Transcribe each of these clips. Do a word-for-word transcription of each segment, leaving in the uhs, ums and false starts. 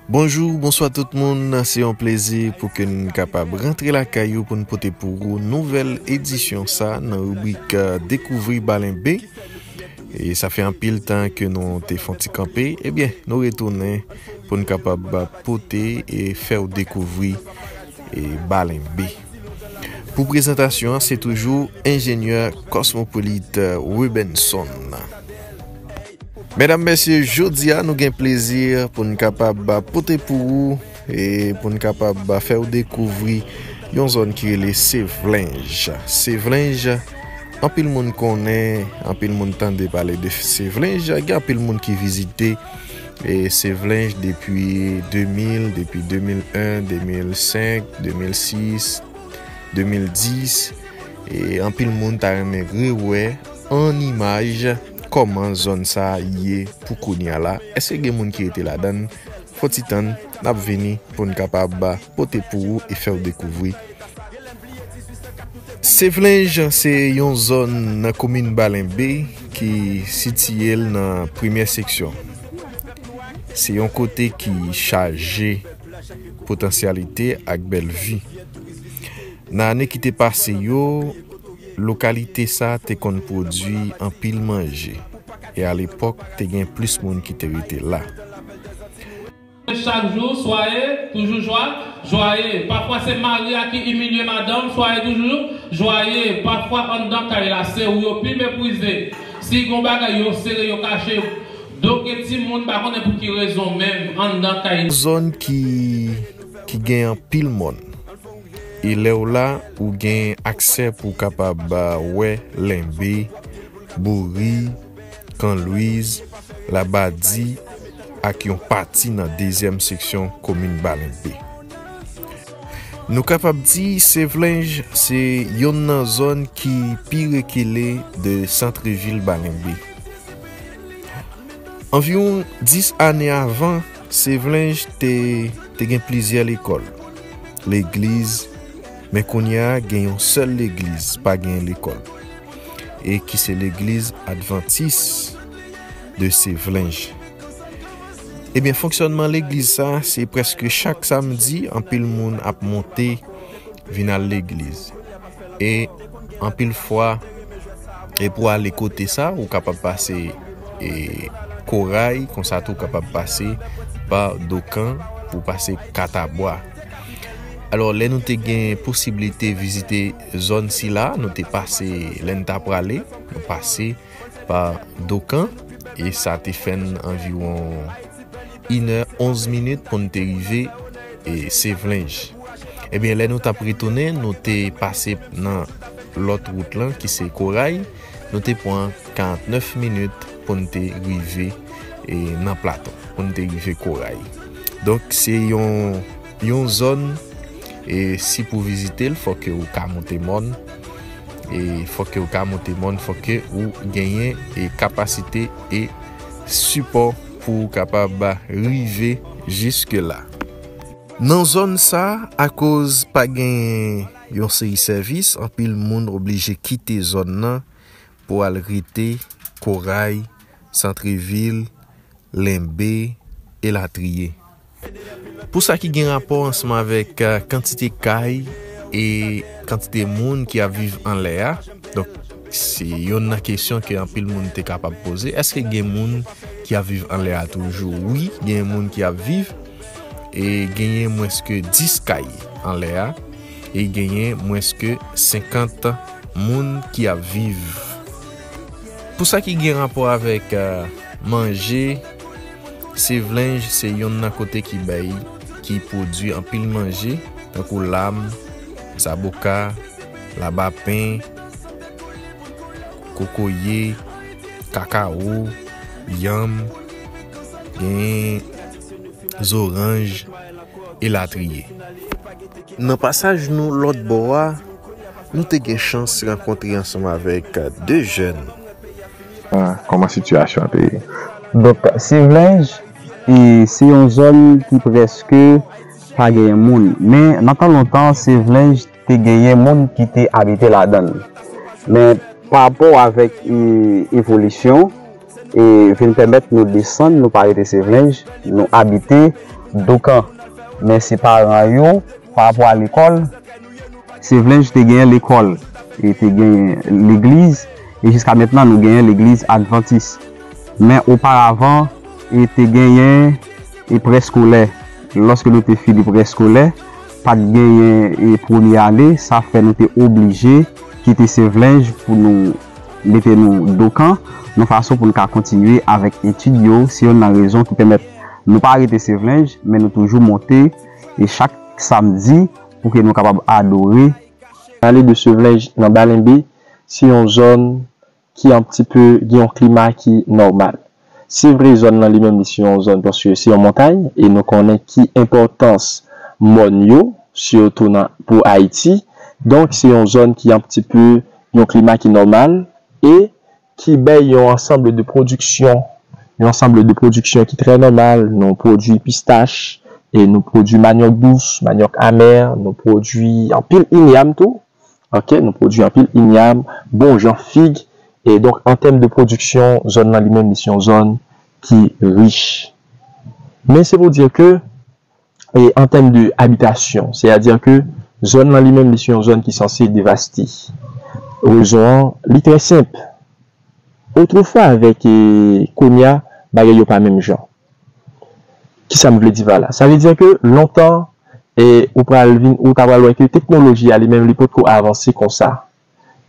Bonjou, bonswa tout moun. Se yon plezi pou ke n kapab rantre lakay ou pou n pote pou ou nouvèl edisyon sa nan ribrik, eh, Dekouvri Balenbe. E sa fè anpil tan ke nou te fè yon ti kanpe. Ebyen, nou retounen pou n kapab pote e fè w dekouvri, eh, Balenbe. Pou prezantasyon an, se toujou enjenyè Cosmopolite Rubenson. Medam, mesye, jodi a nou gen plezi pou n kapab pote pou ou e pou n kapab fè w dekouvri yon zòn ki rele Sevlenj. Sevlenj, anpil moun konnen, anpil moun tande pale de Sevlenj, gen anpil moun ki vizite, e, Sevlenj depi de mil, depi de mil en, de mil senk, de mil sis, de mil dis, e anpil moun ta renmen rewè an imaj kòman zòn sa a ye pou kounye a la. Èske gen moun ki rete ladan l? Fò ti tann, n ap vini pou n kapab pote pou ou e fè w dekouvri. Sevlenj se yon zòn nan komin Balenbe ki sitiye l nan premyè seksyon. Se yon kote ki chaje potansyalite ak bèl vi. Nan ane ki te pase yo, lokalite sa te konn pwodui anpil manje, e alepòk te gen plis moun ki te rete la. Chak jou, swaye, toujou jwa, jwaye. Pafwa se mari a ki imilye madanm, swaye toujou, jwaye. Pafwa anndan kay la, se ou yo pi meprize. Si gon bagay yo sere, yo kache. Doke timoun pa konnen pou ki rezon menm anndan kay. Zòn ki, ki gen anpil mòn. E lè w la, ou gen aksè pou w kapab, ah, wè Lenbe, Bouri, Kan Lwiz, Labadi ak yon pati nan dezyèm seksyon komin Balenbe. Nou kapab di Sevlenj se yonn nan zòn ki pi rekile de santrevil Balenbe. Anviwon dis ane avan, Sevlenj te, te gen plizyè lekòl, legliz, men kounye a gen yon sèl legliz, pa gen lekòl, e ki se legliz Advantis de Sevlenj. Ebyen, fonksyònman legliz sa, se prèske chak samdi, anpil moun ap monte vin al legliz. E anpil fwa, e pou ale kote sa, ou kapab pase, e, Koray, konsa tou w kapab pase pa Dokan pou pase Katabwa. Alò, lè nou te gen posiblite vizite zòn sila, nou te pase, lè n ta prale, nou pase pa Dokan, e sa te fè n anviwon inè onz minit pou n te rive, e, Sevlenj. Ebyen, lè nou t ap retounen, nou te pase nan lòt wout lan, ki se Koray, nou te pran karantnèf minit pou n te rive, e, nan Platon, pou n te rive Koray. Donk, se yon, yon zòn, e, si pou vizite l, fò ke ou ka monte mòn, e fò ke ou ka monte mòn, fò ke ou genyen, e, kapasite e sipò pou w kapab rive jiske la. Nan zòn sa, akoz pa gen yon seri sèvis, anpil moun oblije kite zòn nan pou al rete Koray, Santrevil, Lenbe, elatriye. Pou sa ki gen rapò ansanm avèk, eh, kantite kay e kantite moun ki ap viv anlè a, donk, se yonn nan kesyon ke anpil moun te kapab poze. Èske gen moun ki ap viv anlè a toujou? Wi, gen moun ki ap viv, e genyen mwens ke dis kay anlè a, e genyen mwens ke senkant moun ki ap viv. Pou sa ki gen rapò avèk, eh, manje, Sevlenj se yonn nan kote ki bay, ki pwodui anpil manje, tankou lam, zaboka, labapen, kokoye, kakawo, yanm, gen zoranj, elatriye. Nan pasaj nou lòt bò a, nou te gen chans rankontre ansanm avèk de jèn. Ah, kòman sitiyasyon an te ye? Donk, Sevlenj, e, se yon zòn ki prèske pa genyen moun. Men, nan tan lontan, Sevlenj te genyen moun ki te abite ladan l. Men, pa rapò avèk, e, evolisyon, e vin pèmèt nou desann, nou pa rete Sevlenj, nou abite Dokan. Men se paran yo, pa rapò a lekòl, Sevlenj te genyen lekòl, e te genyen legliz, e jiska mentnan nou genyen legliz advantis. Men oparavan, e te genyen e preskolè. Lòske nou te fini preskolè, pa t genyen e premye ane, sa fè nou te oblije kite Sevlenj pou nou mete nou Dokan, yon fason pou nou ka kontinye avèk etid yo. Se youn nan rezon ki pèmèt nou pa rete Sevlenj, men nou toujou monte e chak samdi pou ke nou kapab adore. Pale de Sevlenj nan Balenbe, se yon zòn ki yon ti pe gen yon klima ki nòmal. Se vre, zòn nan li menm li se yon zòn, paske se yon montay, e nou konnen ki enpòtans mòn yo, sitou nan, pou Ayiti. Donk, se yon zòn ki yon ti pe yon klima ki nòmal e ki bay yon ansanm de pwodiksyon, yon ansanm de pwodiksyon ki trè nòmal. Nou pwodui pistach, e nou pwodui manyòk dous, manyòk amè, nou pwodui anpil inyam tou. Ok, nou pwodui anpil inyam, bon jan fig. E donk, an tèm de pwodiksyon, zòn nan li menm, li se yon zòn ki rich. Men se pou di ke, e an tèm de abitasyon, sètadi ke zòn nan li menm, li se yon zòn ki sanse devaste. Rezon an, li trè senp. Otrefwa avèk, e, kounye a, bagay yo pa menm jan. Kisa m vle di pa la? Sa vle di ke lontan, e, ou pral vin, ou ta pral wè ke teknoloji a li menm, li potko avanse konsa.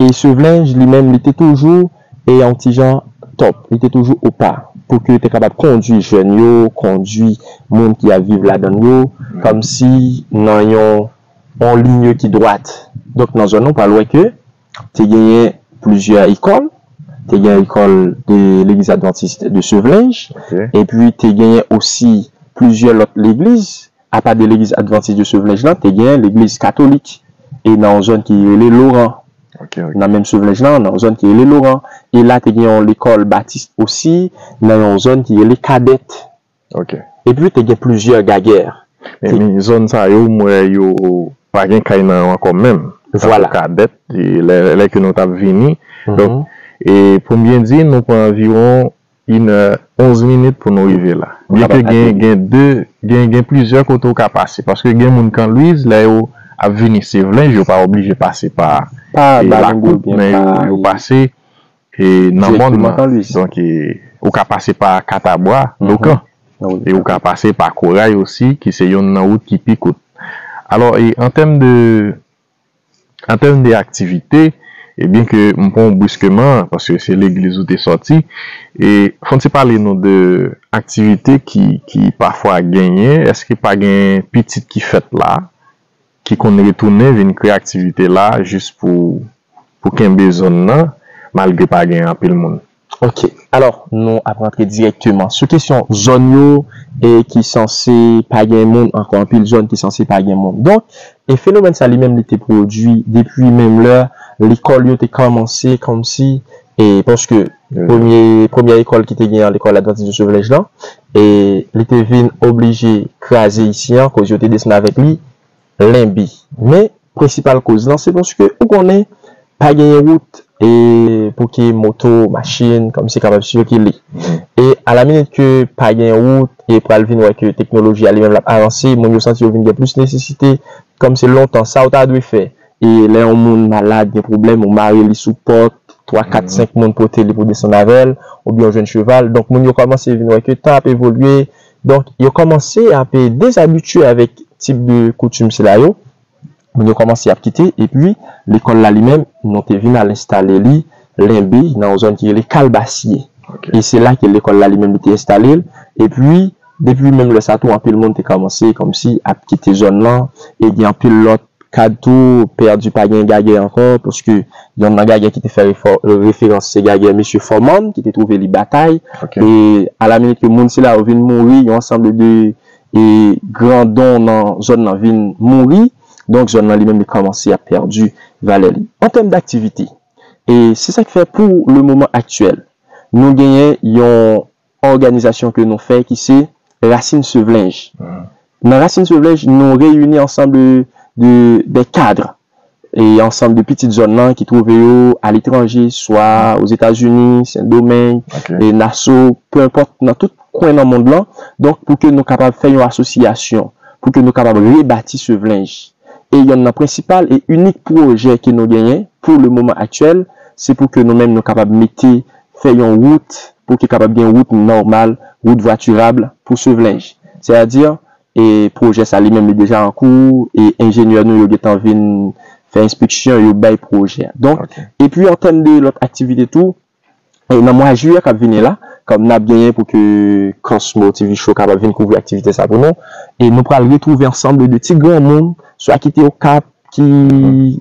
E Sevlenj li menm, li te toujou, e, yon ti jan top, li te toujou opa, pou ke te kapab kondui jèn yo, kondui moun ki ap viv ladan yo, kòmsi nan yon, yon liy ki dwat. Donk, nan zòn nan, ou pral wè ke te genyen plizyè lekòl, te genyen lekòl de Legliz Advantis de Sevlenj, Ok. epi te genyen osi plizyè lòt legliz, apa de Legliz Advantis de Sevlenj lan, te genyen legliz katolik, e nan yon zòn ki rele Loran. Ok, ok. Nan menm Sevlenj lan, nan yon zòn ki rele Loran. E la, te gen yon lekòl batis osi, nan yon zòn ki rele Kadèt. Ok. Epi, te gen plizyè gagè. Men, men zòn sa yo, m wè yo pa gen kay nan yo ankò menm. Tankou Vwala. Kadèt, e lè, lè ke nou t ap vini. Mhm. Donk, e pou m byen di, nou pran anviwon inè, onz minit pou nou rive la. Byenke gen, gen de, gen, gen plizyè kote ou ka pase. Paske gen moun Kanlwiz, lè yo ap vini Sevlenj, yo pa oblije pase pa, Pa e, Balenbo Lakou, oubyen men yo, pa yo pase, e, nan mòn nan. Kanlwiz. Donk, e, ou ka pase pa Katabwa, Mhm. Dokan. Ah wi. E ou ka pase pa Koray osi, ki se youn nan wout ki pi kout. Alò, e, an tèm de, an tèm de aktivite, e byenke m pran w briskeman, paske se legliz ou te sòti, e fò n ti pale nou de aktivite ki, ki pafwa genyen, èske pa gen pitit ki fèt la, ki konn retounen vin kreye aktivite la jis pou, pou kenbe zòn nan, malgre pa gen anpil moun? Ok. Alò, nou ap rantre dirèkteman sou kesyon zòn yo, e ki sanse pa gen moun, ankò anpil zòn ki sanse pa gen moun. Donk, e fenomèn sa li menm li te pwodui depi menm lè lekòl yo te kòmanse kòmsi, e paske Wi. premye, premyè lekòl ki te gen an, lekòl Advantis de Sevlenj lan, e li te vin oblije kraze isi an, koz yo te desann avèk li, Lenbe. Men, prensipal koz lan, se paske ou konnen, pa genyen wout, e pou ke moto, machin, kòmsi kapab sikile. Mhm. E alaminit ke pa genyen wout, e pral vin wè ke teknoloji a li menm l ap avanse, moun yo santi yo vin gen plis nesesite, kòm se lontan, sa ou ta dwe fè. E lè yon moun malad, gen pwoblèm, ou mare li sou pòt, twa, kat, Mhm. senk moun pote li pou desann avè l, oubyen yon jèn cheval. Donk, moun yo kòmanse vin wè ke tan ap evolye. Donk, yo kòmanse ap dezabitye avèk tip de koutim sila yo. Moun yo kòmanse ap kite, epi lekòl la li menm, nou te vin al enstale li Lenbe, nan yon zòn ki rele Kalbasye. Ok. E se la ke lekòl la li menm li te enstale l. Epi, depi menm lè sa tou, anpil moun te kòmanse kòmsi ap kite zòn nan, e gen anpil lòt kad tou, pèdi, pa gen gagè ankò, paske yonn nan gagè ki te fè refò-, referans, se gagè mesye Fòman, ki te twouve li Batay. Ok. E alaminit ke moun sila yo vin mouri, yon ansanm de e grandon nan zòn nan vin mouri, donk zòn nan li menm li kòmanse ap pèdi valè li. An tèm daktivite, e se sa k fè pou le moman aktyèl, nou genyen yon òganizasyon ke nou fè ki se Rasin Sevlenj. Mhm. Nan Rasin Sevlenj, nou reyini ansanm de, de, de kad e ansanm de pitit zòn nan ki twouve yo aletranje, swa Ozetazini, Sendomeng, Ok. e Naso, pe enpòt, nan tout kwen nan mond lan. Donk, pou ke nou kapab fè yon asosyasyon, pou ke nou kapab rebati Sevlenj. E yonn nan prensipal e inik pwojè ke nou genyen pou le moman aktyèl, se pou ke nou menm nou kapab mete, fè yon wout, pou ke kapab gen wout nòmal, wout vwatirab pou Sevlenj. Sètadi, e pwojè sa li menm li deja an kou, e enjenyè nou yo gentan vin fè enspeksyon, yo bay pwojè. Donk, Ok. epi an tèm de lòt aktivite tou, e nan mwa jiyè k ap vini la, kòm n ap genyen pou ke Cosmo T V Show kapab vin kouvri aktivite sa pou nou, e nou pral retwouve ansanm de ti granmoun, swa ki te Okap, ki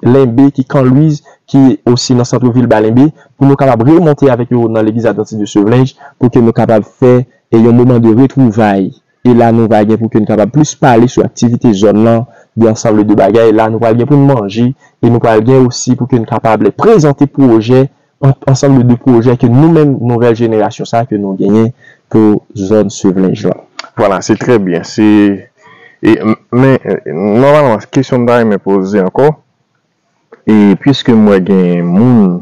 Lenbe, ki Kanlwiz, ki osi nan santvil Balenbe, pou nou kapab remonte avèk yo nan legliz advantis de Sevlenj, pou ke nou kapab fè, e yon moman de retwouvay. E la, nou va gen pou ke nou kapab plis pale sou aktivite zòn nan, de ansanm de bagay. La, nou pral gen pou nou manje, e nou pral gen osi pou ke nou kapab prezante pwojè, an- ansanm de pwojè ke nou menm, nouvèl jenerasyon sa ke nou genyen pou zòn Sevlenj lan. Vwala, se trè byen. Se e, m- men e, nòmalman, kesyon m ta renmen poze ankò, e piske m wè gen moun,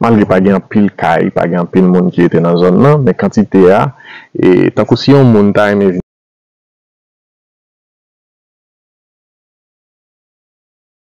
malgre pa gen anpil kay, pa gen anpil moun ki rete nan zòn nan, men kantite a, e tankou si yon moun ta renmen